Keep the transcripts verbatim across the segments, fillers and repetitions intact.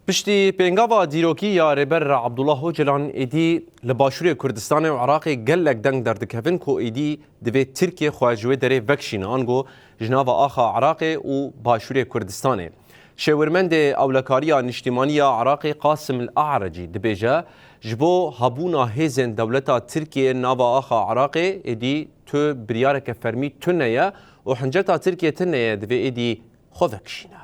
Piştî pêngava dîrokî ya Rêber Abdullah Ocalan êdî li Başûrê Kurdistanê û Iraqê gelek deng derdikevin ku êdî divê Tirkiye xwe ji wê derê vekişîne, ango ji nava axa Iraqê û Başûrê Kurdistanê. Şêwirmendê Ewlekariya Niştîmanî ya Iraqê Qasim El Arecî dibêje, ji bo hebûna hêzên dewleta Tirkiyê nava axa Iraqê êdî tu biryareke fermî tune ye û hinceta Tirkiyê tune ye, divê êdî xwe vekişîne.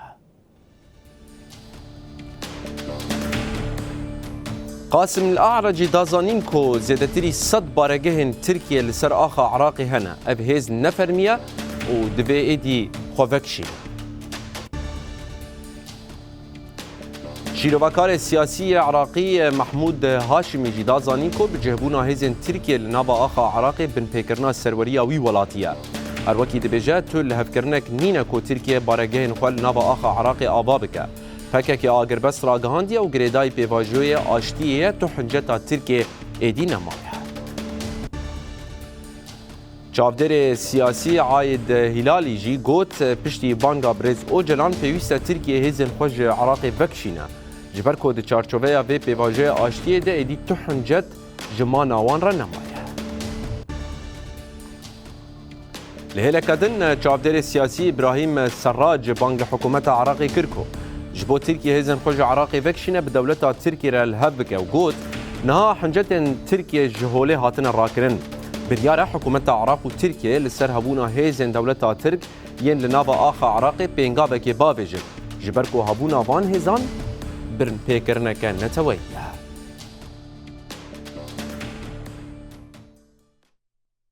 Qasim El Arecî da zanîn ku zêdetirî sed baregehên Tirkiye li ser axa Iraqê hene. Ev hêz ne fermî ye û divê êdî xwe vekişîne. Şîrovekarê siyasî yê Iraqî Mehmûd Haşimî jî da zanîn ku bi cihbûna hêzên Tirkiye li nava axa Iraqê binpêkirina serweriya wî welatî ye. Her wekî dibêje, tu lihevkirinek nîne ku Tirkiye baregehên xwe li nava axa Iraqê ava bike. P K K agirbest ragihandiye û girêdayî pêvajoyê aştiyê ye, tu hinceta Tirkiyê êdî nemaye. Çavdêrê siyasî Aîd Hîlalî jî got, piştî banga birêz Ocalan pêwîst e Tirkiye hêzên xwe ji Iraqê vekişîne. Ji ber ku di çarçoveya vê pêvajoya aştiyê de êdî tu hincet ji mana wan re nemaye. Li hêleke din, çavdêrê siyasî Îbrahîm Serrac bang li hikûmeta Iraqê kir ku ji bo Tirkiye hêzên xwe ji Iraqê vekişîne, bi dewleta Tirkiyê re li hev bike û got, niha hincetên Tirkiye ji holê hatine rakirin. Biryar e hikûmeta Iraq û Tirkiye li ser hebûna hêzên dewleta Tirk yên li nava axa Iraqê pêngavekê bavêjin, ji ber ku hebûna van hêzan binpêkirineke neteweyî ye.